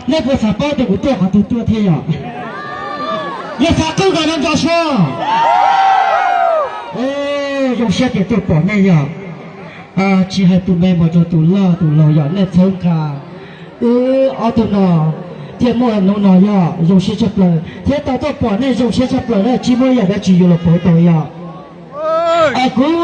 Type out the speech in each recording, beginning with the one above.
Nej puas xav paub tias kuv tuaj qhov twg tuaj thiab yom? Yog xav qwb nkaus no nco sua. Zoo siab tias tuaj pom nej yom. Tsis hais tus me mus rau tus loj tus laus yom, nej txhawb nqa wb ob tug no thiaj muaj hnub no yom. Zoo siab tshaj plaws thiab tau tuaj pom nej, zoo siab tshaj plaws na, tsis muaj ib yam dab tsi yuav los pauv tau yom. Kuv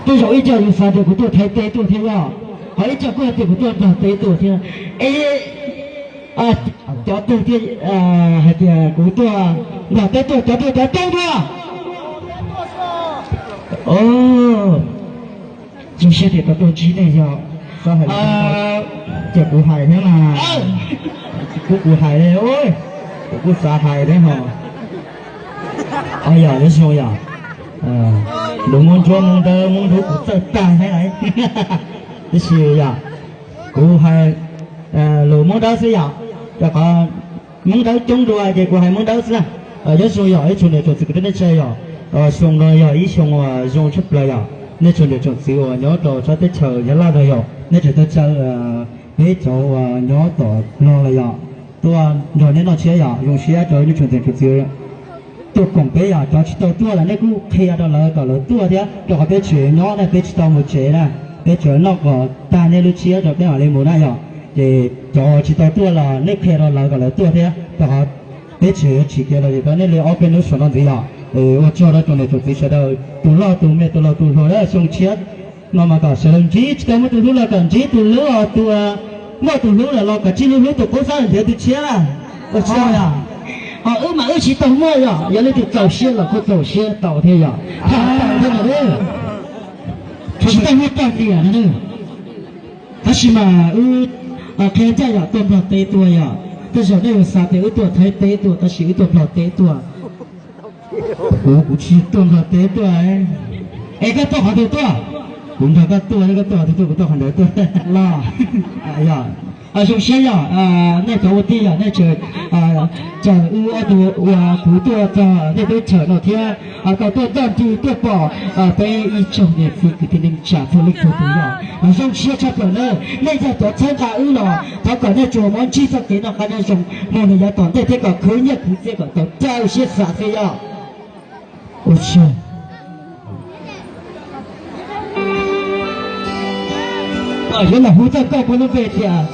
tej zaum ib co yus xav tias kuv tuaj Thaib teb tuaj thiab yom, ho ib co kuj hais tias kuv tuaj Nplog teb tuaj thiab. Es cov twg thiaj hais tias kuv tuaj Nplog teb tuaj, cov twg cov coob dua? Zoo siab tias tau tuaj ntsib nej yom. Ces kuv hais thiab mas, kuv kuv hais li, kuv kuj xav hais thiab ho. Yog zoo yom, lus Moob Ntsuab Moob Dawb Moob Dub kuv txawj tag thiab. Tab sis yog kuv hais lus Moob Dawb xwb yom, rau qhov Moob Dawb coob dua ces kuv hais Moob Dawb xwb na. Nyob zoo yog ib tsoom niam tsoom txiv kwv tij neej tsa yom, xyoo no yog ib xyoo uas zoo tshaj plaws yom. Nej tsoom niam tsoom txiv uas nyob rau sab teb chaws Nyab Laj no yom, nej tseem tau caw peb cov uas nyob tom no los yom, tuaj nrog nej noj tshiab yom. Zoo siab rau nej tsoom niam tsoom txiv tuaj koom peb yom. Cov tsis tau tuaj los nej kuj qhia rau lawv kom lawv tuaj thiab, rau qhov peb tseem nyob na, peb tsis tau mus tsev na, peb tseem noj kom tag nej lub tshiab rau peb mam li mus na yom. Ces cov tsis tau tuaj los nej qhia rau lawv kom lawv tuaj thiab, rau qhov peb tseem yuav tsim kev lom zem rau nej li ob peb hnub saum no ntxiv yom. Ua tsaug rau tsoom niam tsoom txiv sawv daws, tus loj tus me tus laus tus hluas na, xyoo tshiab no mas kom sawv daws ntsib, tsis tau muaj tus hlub los kom ntsib tus hlub, tus muaj tus hlub lawm los kom tsij hlub hlub tus qub xab ntiav tus tshiab na. Ua tsaug. Ho wb mas wb tsis tau muaj yom, yog leej twg txaus siab los kuj txaus siab tau thiab yom. Tsis tau muaj poj niam no. Tab sis mas wb qhia ncaj yom, tuaj Nplog teb tuaj yom. Tej zaum nej yuav xav tias wb tuaj Thaib teb tuaj, tab sis wb tuaj Nplog teb tuaj. Kuv, kuv tsis tuaj Nplog teb tuaj. Es koj tuaj qhov twg tuaj? Kuv nrog koj tuaj, koj tuaj qhov twg tuaj, kuv tuaj qhov ntawd tuaj los. Yog, zoo siab yom, nej cov ua tij yom, nej tseem caw wb ob tug uas kuv tuaj txog nej teb chaws no thiab tau tuaj ncaj ncees tuaj pom peb ib tsoom niam txiv kwv tij neej tsa txhua leej txhua tus yom. Zoo siab tshaj plaws na, nej yog cov txhawb nqa wb los thov kom nej tsuas muab ntsib txoj kev noj qab nyob zoo mus li yav tom ntej thiab kom khwv nyiaj khwv txiaj kom tau raws siab xav xwb yom. Ua tsaug. Yuav los hu txog koj kuv lub npe tias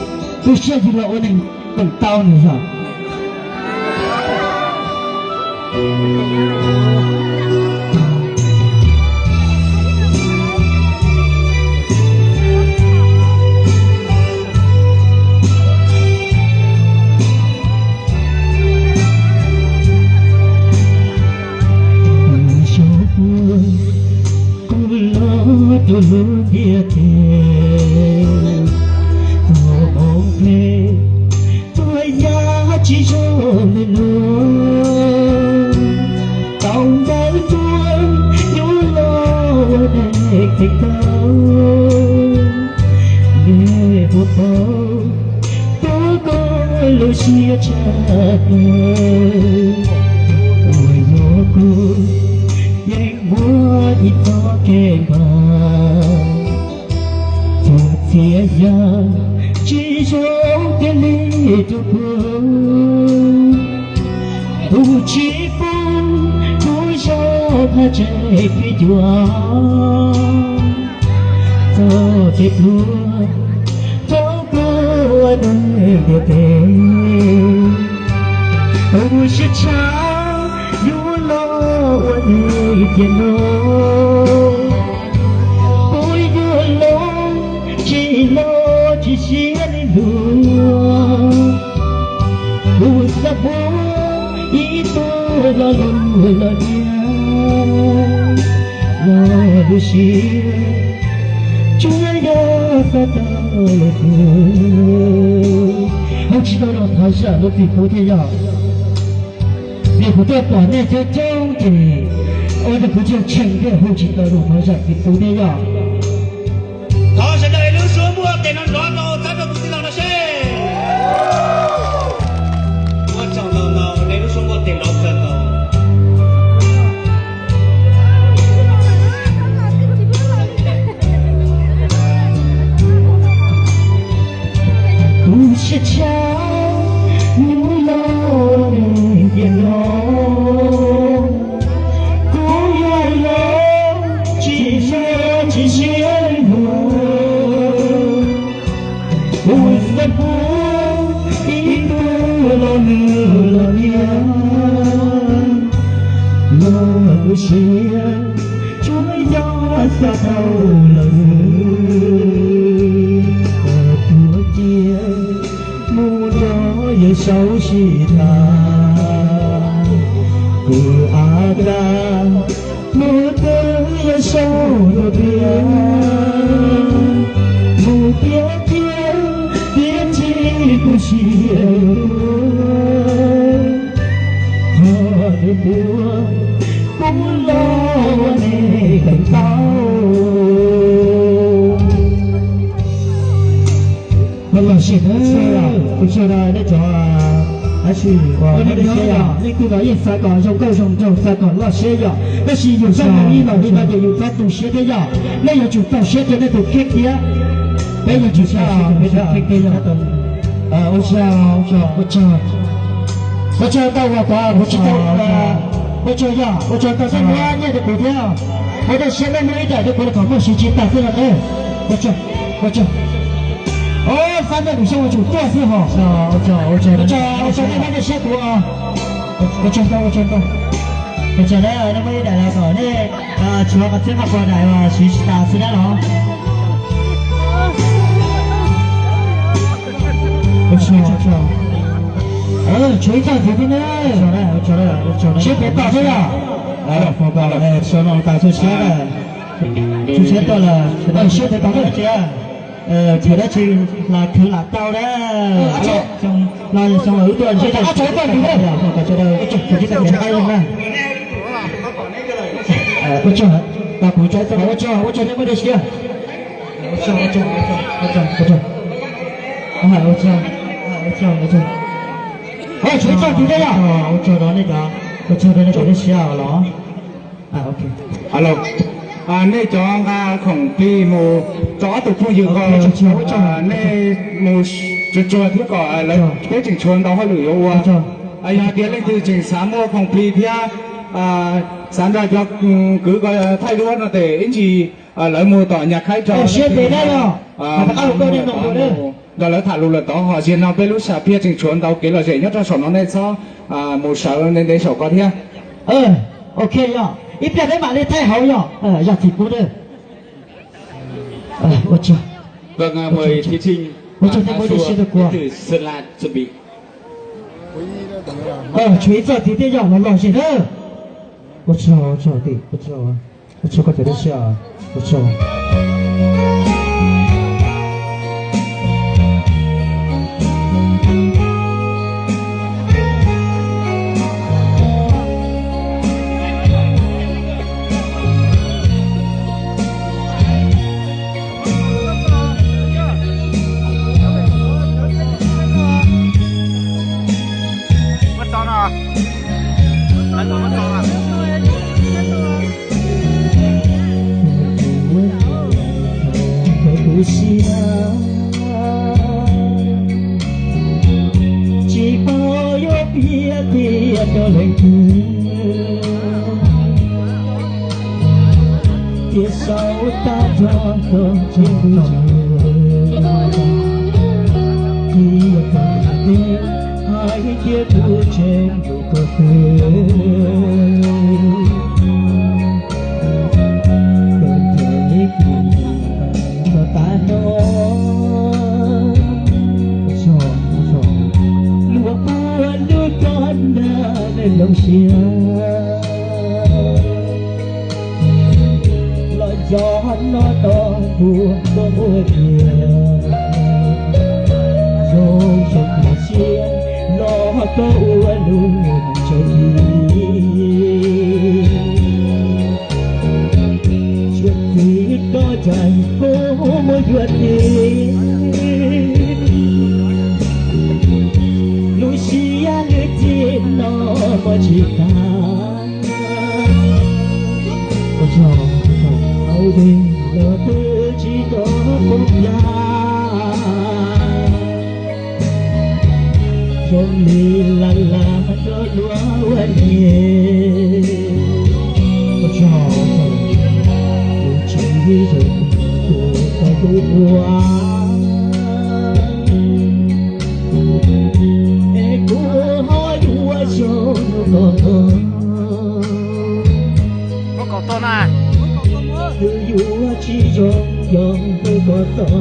tu siab yug los ua neeg teem tau nws yog. Kuv los rau lub ntiaj teb, tus hmoov phem tuaj ya tsis zoo li luag. Tau ntawd tuaj yuav los ua neeg teem tau, nej puas paub tau koj lub siab tshaj plaws uas yog kuv yeej muaj ib txoj kev npam. Txawm txias yam tsis zoo kiag li rau kuv, kuv tsis pub kuv zog haj tseem phim cuam txog kev pluag rau koj ua neeg ntiaj teb. Kuv siab tshaj yuav los ua neeg tiam no, kuv yuav los tsis los tsis siab li luag. Kuv xav muaj ib tug lo lus los niam los lub siab tsuas yog xav tau lwm tus. Hu tsis tau zoo thov zam lub txim pub thiab yom. Vim kuv tuaj pom nej coob coob ces ua rau kuv ntshai ntshai thiaj hu tsis tau zoo thov zam txim pub thiab yom. Thov sawv daws lub suab muaj tes no nrov rau txhab rau tus tij laug no seb. Ua tsaug ntau ntau, nej lub suab muaj tes nrov kawg nkaus. Kuv Tshaj hnub no nws tiag los, kuv yog los tsis siab tsis siab li luag. Kuv xav pub ib tug los nws los niam, luag lub siab tsuas yog xav tau lawm. Tuav kiag mus nrog Yawm Saub sib tham, kuv a kas mus twb Yawm Saub tus tiag, mus tiag tiag tiam sis kuv siab yuav tuag, ho nws tuag kuv los ua neeg teev tau. Lom zem na, ua tsaug rau nej cov, tab sis ua nej cov leej twg los yeej xav kom zoo nkauj zoo nraug, xav kom loj siab yom, tab sis yus zaj neeg ib los li no ces yus txhob tu siab thiab yom. Nej yuav tsum txaus siab rau nej tus kheej thiab. Peb yuav tsum txaus siab rau peb tus kheej thiab yom. Ua tsaug, ua tsaug, ua tsaug, ua tsaug ntau uas kuv tsis tau, ua tsaug yom, ua tsaug ntau nej muab nyiaj rau kuv thiab, muab nej siab nej muab ib daim rau kuv los kom muaj siv tsis tas xwb no. Ua tsaug, ua tsaug. Os, xab mej kuv xyoo ua tsum tuaj xwb hos. Ua tsaug, ua tsaug nej muab nej siab kuv. Ua tsaug ntau, ua tsaug ntau. Ua tsaug na, nej muab ib daim los kom nej tshuav qhov txhiab qhov pua daim uas siv tsis tas xwb dab los. Ua tsaug, ua tsaug. Tshuav ib txoj ntxiv thiab na. Siab pem tom thiab yom. Siab no tas tshuav siab na. Tshuav siab tuaj lawm, siab pem tom na. Tshuav dab tsi los khwv lam tau na. Los xyoo lawm wb tuaj ntsib dab tsi los kom sawv daws tus tib neeg qab zoo na. Ua tsaug, ua tsaug, ua tsaug nej muaj dej siab. Ua tsaug, ua tsaug, ua tsaug, ua tsaug, ua tsaug, ua tsaug, ua tsaug. Ua tsaug, ua tsaug, ua tsaug rau nej cov, ua tsaug rau nej cov dej siab los. Nej cov nqa khoom plig mus rau ob tug phooj ywg ko, nej mus tsuag tsuag thiab kom lawv, peb tseem tshuav ntau hauj lwm yuav ua. Yog hais tias leej twg tseem xav muaj khoom plig thiab xav nrog cov kwv ko thaij duab no ces ib ntsis lawv mus tom Nyas Khaib tso, siab pem na, nrog lawv tham lus lawm tod. Ho zaum no peb lub sam phiaj tseem tshuav ntau kev lom zem nyob rau saum no, nej txhob mus sawv ntev ntev saum ko thiab. Ok yog, ib pliag peb mam li thaij hauv yog, zaj txiv pub na. Ua tsaug, ua tsaug nej muaj dej siab rau kuv. Tshuav ib txoj ntxiv thiab yog, los lom zem na. Ua tsaug, ua tsaug, ua tsaug, ua tsaug koj cov dej siab, ua tsaug. Kuv siab tsis paub yuav piav tias rau leej twg, tiam saum tag nrho txog tsev kuv tsev, tsis yog txog teb, hais tias kuv tseem yuav koj xwb. Koj nrhiav kuv txog tav no, luag puag lub koj nrag lub siab. Los yog no tos kuv tuaj ua tiag, zoo zoo kuv siab los koj ua lub tsev ib. Tsuas txwv koj cais koj muab yuav tib, lub siab lub txim no muaj tsis tag. Ua tsaug, ua tsaug, hauv dej los twb tsis tau poob yag. Li laj laj rau luag ua niam, ua tsaug, ua tsaug. Kuv tsis zoo tus tau kuv ua, es kuv ho yuav zoo koj. Koj kom tau na. Twb yuav tsis zoo yog tus koj tau,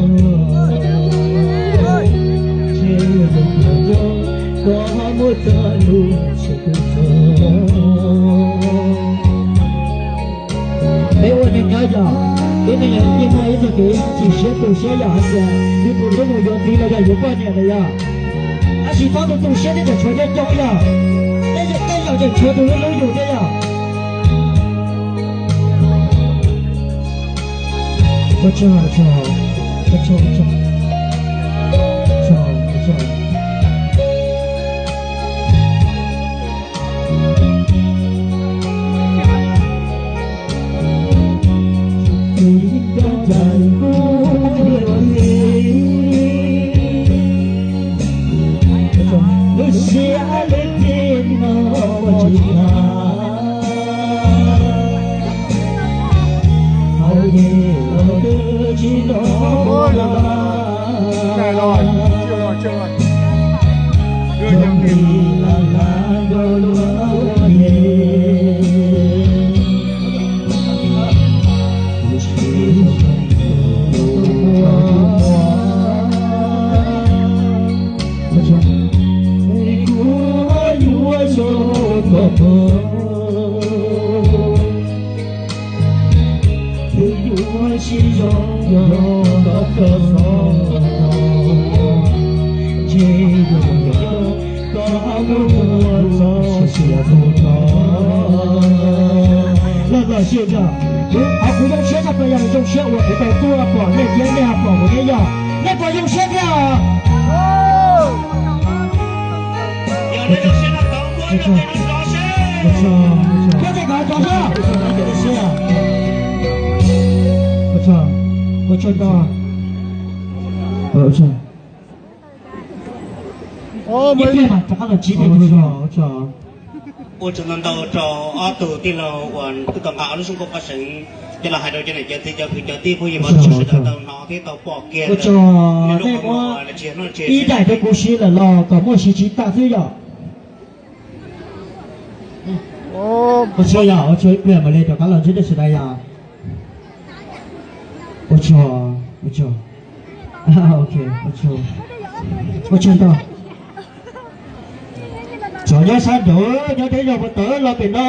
ntshe yuav zoo koj zoo, koj muaj txoj lus ntshe twb tau. Peb ua neeg nyob yog, peb neeg nyob yeej muaj ib txoj kev chim siab tu siab yog hais tias yus tus hlub mus yuav txiv los yog yuav poj niam lawm yog, tab sis txhob tu tu siab thiab tseem tshuav coob coob yog, tej zaum tseem tshuav tus hlub hlub yus thiab yog. Ua tsaug, ua tsaug, ua tsaug, ua tsaug, ua tsaug. Lub siab lub ntsws no tsis tau. Hauv yus ua twb tsis los, zoo li laj laj rau luag ua niam. Kuv yuav zoo koj puag, twb yuav tsis zoo yog koj tau zoo, ntshe yuav yog koj mus ua txoj sia txhua txhua. Loj loj siab zog, kuv, kuv zoo siab tshaj plaws yog zoo siab uas kuv tau tuaj pom nej thiab nej ho pom kuv thiab yog, nej puas zoo siab thiab? Thiab tej kov rau siab. Ua tsaug, ua tsaug ntau. Ua tsaug. Ib pliag mas rov qab los ntsib nej dua. Ua tsaug ntau ntau rau ob tug tij laug uas twb tau nqa ob lub xyoob nkauj paj seev coj los hais rau cov niam cov txiv cov kwv cov tij phooj ywg mog, sawv daws tau hnov thiab tau pom kiag. Ua tsaug, nej muab ib daim rau kuv siv lawm los kom muaj siv tsis tag xwb yom. Ua tsaug yog, ua tsaug, ib pliag mam li rov qab los ntsib nej sawv daws yom. Ua tsaug, ua tsaug. Ok, ua tsaug, ua tsaug ntau. Tsov nyob sab nraud, nyob deb zog puas tawm los pem no.